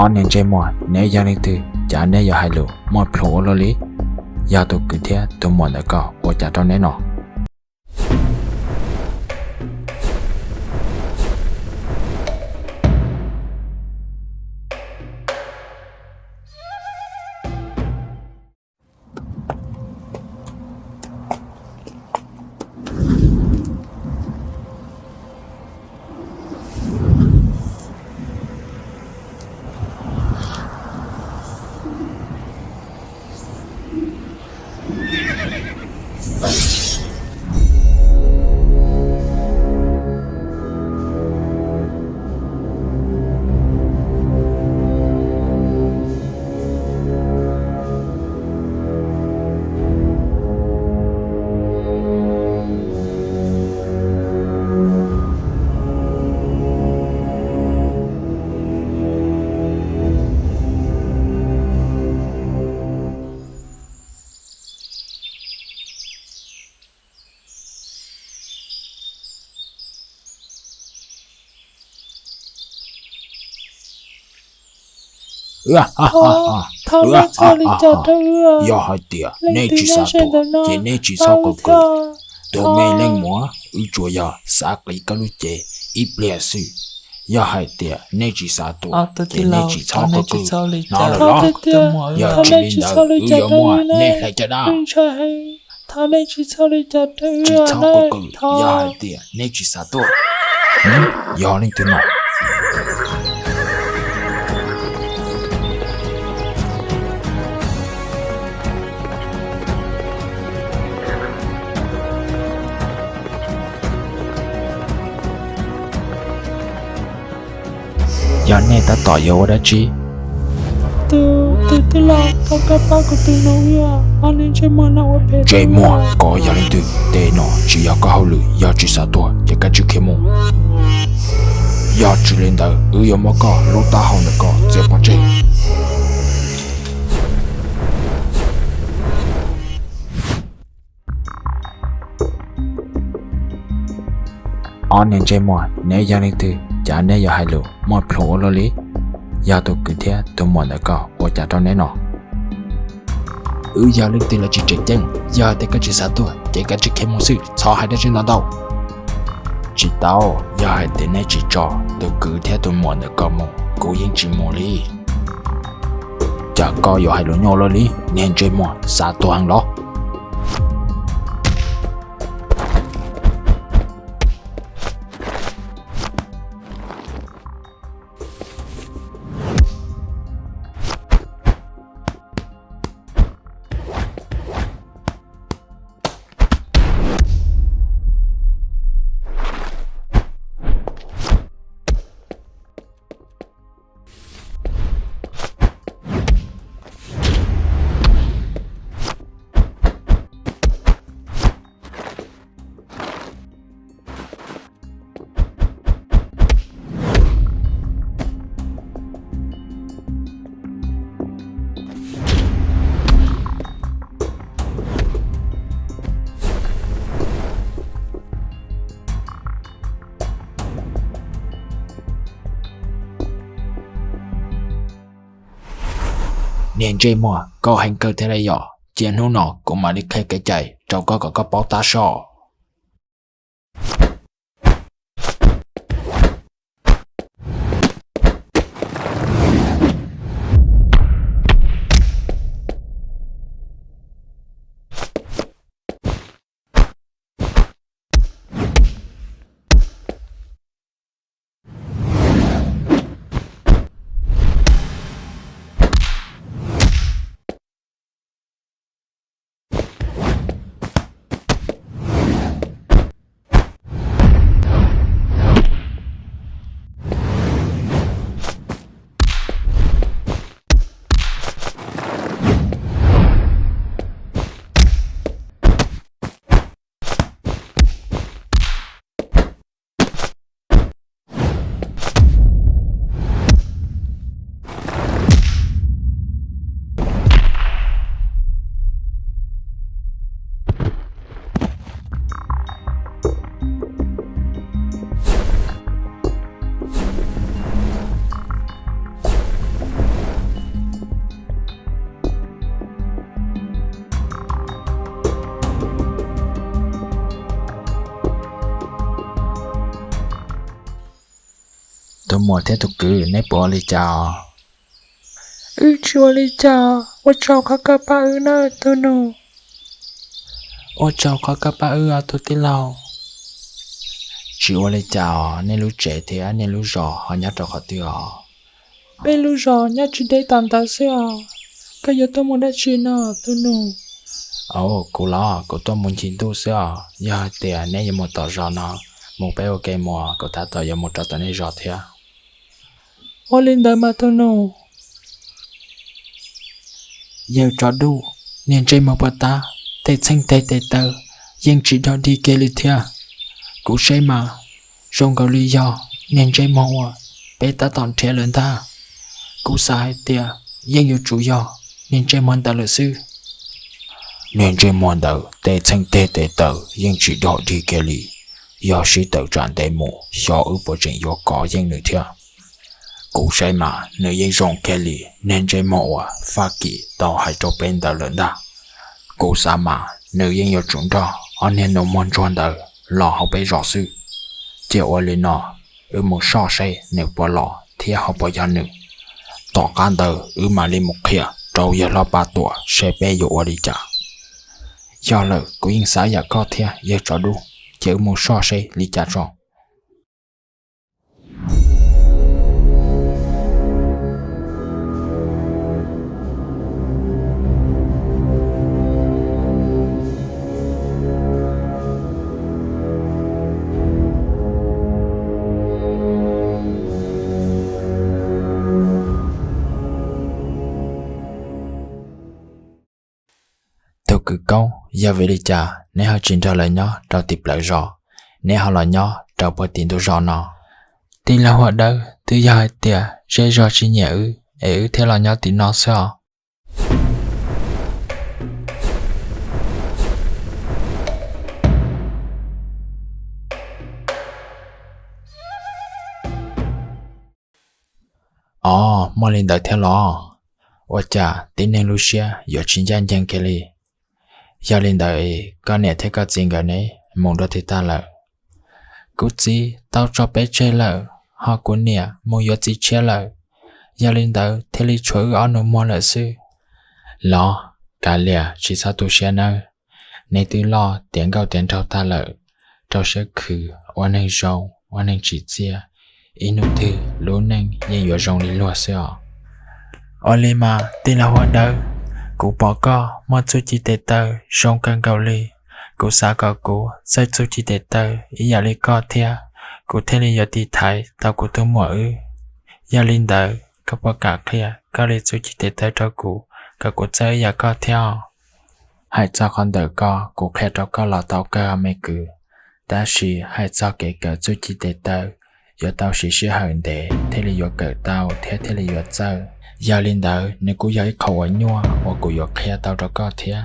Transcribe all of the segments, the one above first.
Ob niag ntsej muag, neb yog leej twg, cas neb yuav hais lus muaj plhus ua luaj li? Yog tus kwv thiab tus muam ntawm koj ua cas rau neb no? Yog hais tias nej tsis xav tuag ces nej tsis txhob qw qw. Tus me leej muam, wb tsuas yog xav qiv koj lub cev ib pliag xwb. Yog hais tias nej tsis xav tuag ces nej tsis txhob qw qw no lawm los? Yog tsis li ntawd wb yuav muab nej hlais caj dab. Tsis txhob qw qw, yog hais tias nej tsis xav tuag. Yog leej twg no? Yog nej tab tom yuav ua dab tsi? Tus tij laug, thov koj pab kuv tus nus, ob niag ntsej muag no ua phem. Ntsej muag, koj yog leej twg? Tej no tsis yog koj hauj lwm, yog tsis xav tuag ces koj cia li khiav mus. Yog tsis li ntawd wb yuav muab koj lub taub hau ntawm koj txiav pov tseg. Ob niag ntsej muag, neb yog leej twg, cas neb yuav hais lus muaj plhus ua luaj li? Yog tus kwv thiab tus muam ntawm koj ua cas rau neb no? Wb yog leej twg los tsis tseem ceeb, yog tias koj tsis xav tuag ces koj cia li khiav mus xwb, txhob hais dab tsi ntau ntau. Tsis tau, yog hais tias neb tsis tso tus kwv thiab tus muam ntawm koj mus, kuv yeej tsis mus li. Cas koj yuav hais lus nyuaj luaj li, niag ntsej muag xav tuag heev los? Niag ntsej muag, koj heev kawg thiab li yom. Cia hnub no kuv mam li qhia kev cai rau koj kom koj paub tab soj. Muam thiab tus kwv, neb puas ua li cas os? Wb tsis ua li cas, ua tsaug qhov koj pab wb nawb tus nus. Ua tsaug qhov koj pab wb os tus tij laug. Tsis ua li cas os, nej lub tsev thiab nej lub zos ho nyob rau qhov twg os? Peb lub zos nyob tsis deb tom ntawd xwb os. Koj yuav tuaj mus dab tsi no tus nus? Au, kuv los kuv tuaj mus ncig ntuj xwb os. Yog hais tias neb yuav mus tom zos no, mus peb ua ke mus, kuv tab tom yuav mus rau tom nej zos thiab. Ua li ntawd mas tus nus. Yawg tsov duj, niag ntsej muag puas tab, tej txheej teg tes taw yeej tsis dog dig kiag li thiab. Kuv saib mas zoo nkaus li yog niag ntsej muag uas peb tab tom nrhiav lawm ntag. Kuv xav hais tias yeej yuav tsum yog niag ntsej muag ntawd lawm xwb. Niag ntsej muag ntawd tej txheej teg tes taw yeej tsis dog dig kiag li. Yog sib tawm tsam ntev mus xyov wb puas tseem yuav kov yeej nws thiab. Kuv saib mas nws yeej zoo kiag li niag ntsej muag uas Fab Kis tau hais rau peb ntawd lawm ntag. Kuv xav mas nws yeej yuav tsum nrog ob niag nus muag ntsuag ntawd los hauv peb zos xwb. Cia ua li no, wb mus soj seb nws puas los thiab ho puas yog nws. Tom qab ntawd wb mam li mus qhia rau yawg hlob Paj Tuam seb peb yuav ua li cas. Yog lawm, kuv yeej xav yam koj thiab yawg tsov duj, ces wb mus soj seb li cas tso. Tus kwv Koob, yog vim li cas neb ho tsis nrog lawv nyob rau tim plawv zos, neb ho los nyob rau puag tim ntug zos no? Tij laug Huab Dawb, twb yog hais tias zej zog tsis nyiam wb es wb thiaj los nyob tim no xwb os. Os, muaj li ntawd thiab los? Ua cas tib neeg lub siab yuav tsis ncaj ncees kiag li? Yog li ntawd, koj niam thiab koj txiv nkawd ne, mus dua twg tag lawm? Kuv txiv tau tso peb tseg lawm, ho kuv niam mus yuav txiv tshiab lawm. Yog li ntawd thiaj li tshuav wb ob nus muag lawm xwb. Los, kav liam tsis txhob tu siab nawb. Neb twb loj tiav nkauj tiav nraug tag lawm, rau siab khwv, ua neeg zoo, ua neeg tsim txiaj, ib hnub twg lub neej yeej yuav zoo li luag xwb os. Ua li mas tij laug Huab Dawb, kuv pom koj muaj txuj ci tes taw zoo kawg nkaus li. Kuv xav kom kuv txawj txuj ci tes taw ib yam li koj thiab, kuv thiaj li yuav tiv thaiv tau kuv tus muam wb. Yog li ntawd koj puas kam qhia koj li txuj ci tes taw rau kuv, kom kuv txawj ib yam koj thiab os? Hais txog qhov ntawm ko, kuv qhia rau koj los tau kawg me kwv, tab sis hais txog kev kawm txuj ci tes taw, yuav tau siv sij hawm ntev thiaj li yuav kawm tau thiab thiaj li yuav txawj. Yog li ntawd nws kuj yog ib qho uas nyuaj uas kuv yuav qhia tau rau koj thiab,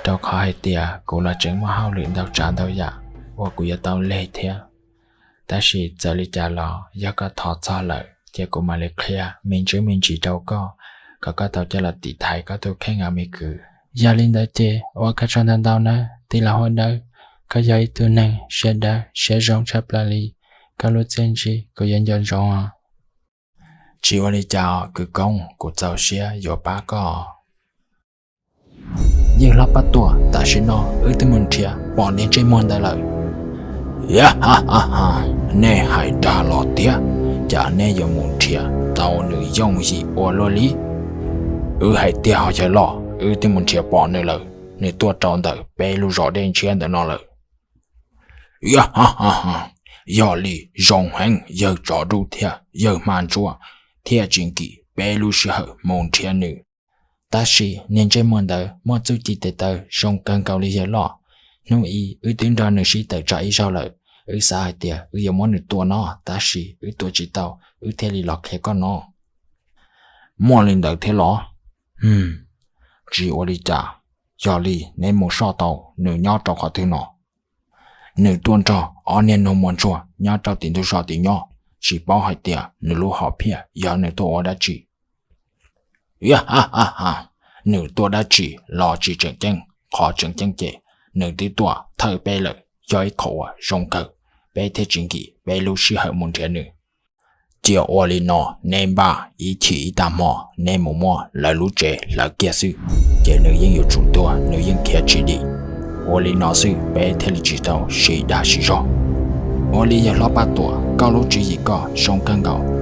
rau qhov hais tias kuv los tseem muaj hauj lwm ntau tsav ntau yam uas kuv yuav tau leg thiab. Tab sis txawm li cas los yog koj thov txog lawm ces kuv mam li qhia me ntsis me ntsis rau koj, kom koj tau coj los tiv thaiv koj tus kheej os me kwv. Yog li ntawd ces ua koj tsaug ntau ntau nawb tij laug Huab Dawb, koj yog ib tug neeg siab dawb siab zoo tshaj plaws li, koj lub txiaj ntsig kuv yuav nco ntsoov os. Tsis ua li cas kwv Koob, kuv txaus siab yuav pab koj. Yawg hlob Paj Tuam, tam sim no wb twb mus nrhiav pom niag ntsej muag ntawd lawm. Nej hais dag los tiag, cas nej yuav mus nrhiav tau nws yooj yim ua luaj li? Wb hais tiag hos yawg loj, wb twb mus nrhiav pom nws lawm, nws tuaj rau ntawm peb lub zos dej ntshiab ntawm no lawm. Yog li zoo heev yawg tsov dub thiab yawg hma ntsuab, thiaj tsis nkim peb lub sij hawm mus nrhiav nws. Tab sis niag ntsej muag ntawd muaj txuj ci tes taw zoo kawg nkaus li yawg loj. Hnub ib wb twb nrog nws sib tawm tsam ib zaug lawm, wb xav hais tias wb yuav muab nws tua no, tab sis wb tua tsis tau, wb thiaj li los qhia koj no. Muaj li ntawd thiab los? Tsis ua li cas, yog li neb mus soj tau nws nyob rau qhov twg no? Nws tuaj nrog ob niag nus muag ntsuag nyob rau tim ntug zos tim nyob, tsis paub hais tias nws lub hom phiaj yog nws tuaj ua dab tsi. Nws tuaj dab tsi los tsis tseem ceeb, qhov tseem ceeb ces nws twb tuaj thawj peb lawm, yog ib qho uas zoo kawg, peb thiaj tsis nkim peb lub sij hawm mus nrhiav nws. Cia ua li no, neb npaj ib chim ib tag hmo neb mus muab lawv lub tsev hlawv kiag xwb, ces nws yeej yuav tsum tuag, nws yeej khiav tsis dim. Ua li no xwb peb thiaj li tsis tau sib dag sib zog. Ua li yawg hlob Paj Tuam, koj lub tswv yim koj zoo kawg nkaus.